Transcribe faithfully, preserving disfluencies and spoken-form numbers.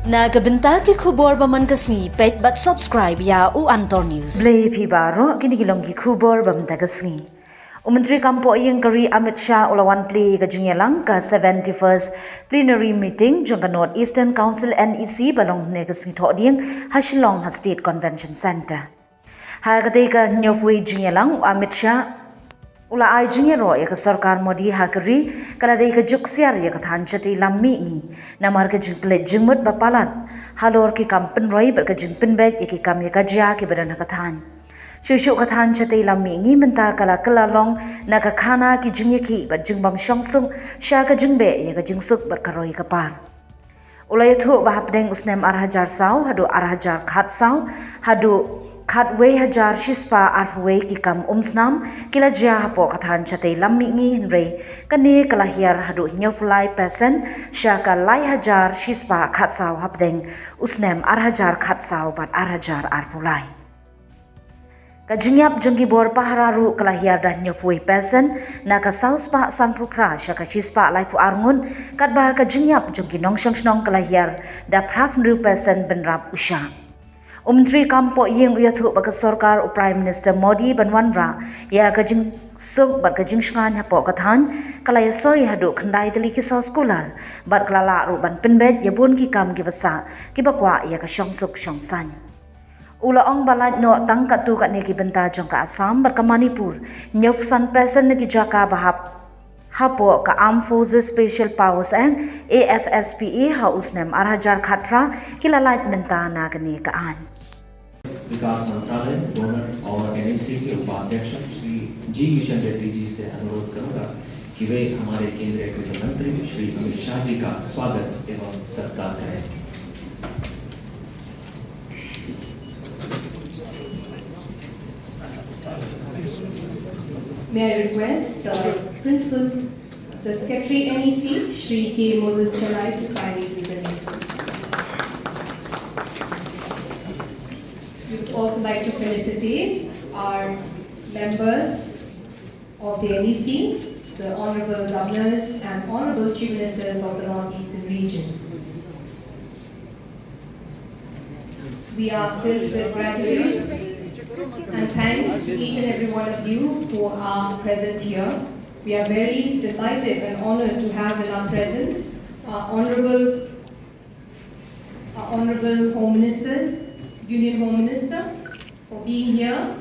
Na ka bynta ki khubor ba man ka sngi, peit bad subscribe ïa u Antor News. Blei phi baroh, kine ki long ki khubor ba man ka sngi. U Myntri Kam Pohïing ka ri Amit Shah u la wan plie ka jingïalang ka seventy-first Plenary Meeting jong ka North Eastern Council, N E C, ba long hynne ka sngi Thohdieng ha Shillong ha State Convention Centre. Ha katei ka hynñiewphew jingïalang, u Amit Shah u la ai jingïaroh ïa ka sorkar Modi ha ka ri, ka la dei ka juk siar ïa ka thaiñ shatei lam mihngi namar ka jingpynleit jingmut ba palat halor ki kam pynroi bad ka jingpynbeit ïa ki kam ïa ka jia kiba don ha ka thaiñ. Shuh shuh ka thaiñ shatei lam mihngi mynta ka la kylla long na ka khana ki jingïakhih bad jingbym shongsuk sha ka jingbeh ïa ka jingsuk bad ka roi ka par. U la ïathuh ba hapdeng u snem ar hajar saw haduh ar hajar khatsaw haduh khatwei hajar shispah arphew wei ki kam umsnam ki la jia hapoh ka thaiñ shatei lam mihngi, hynrei kane ka la hiar haduh hynñiewphew lai percent sha ka lai hajar shispah khatsaw hapdeng u snem ar hajar khatsaw bad ar hajar arphew lai. Ka jingïap jong ki bor pahara ruh ka la hiar da hynñiewphew percent na ka saw spah sanphew phra sha ka shi spah laiphew ar ngut, katba ka jingïap jong ki nongshong shnong ka la hiar da phra phew hynriew percent bynrap u shah. U Myntri Kam Pohïing u ïathuh ba ka sorkar u Prime Minister Modi ban wanrah ïa ka jingsuk bad ka jingshngaiñ hapoh ka thaiñ ka la ïasoi haduh khyndai tylli ki saw skular bad ka la lah ruh ban pynbeit ïa bun ki kam kiba sah kiba kwah ïa ka shongsuk shongsaiñ. U la ong ba lait noh tang katto katne ki bynta jong ka Assam bad ka Manipur, hynñiewphew san percent na ki jaka ba hap hapoh ka Armed Forces Special Powers Act, A F S P A, ha u snem ar hajar khatphra ki la lait mynta na kane ka aiñ. विकास मंत्रालय, डोनर और एनईसी के उपाध्यक्ष श्री जी किशन रेड्डी जी से अनुरोध करूंगा कि वे हमारे केंद्रीय गृह मंत्री श्री अमित शाह जी का स्वागत एवं सत्कार करें। May I request the principals, the secretary N E C, Shri K Moses Chalai, to kindly do the needful. We would also like to felicitate our members of the N E C, the Honorable Governors and Honorable Chief Ministers of the Northeastern region. We are filled with gratitude and thanks to each and every one of you who are present here. We are very delighted and honored to have in our presence our Honorable, our Honorable Home Minister, Union Home Minister, for being here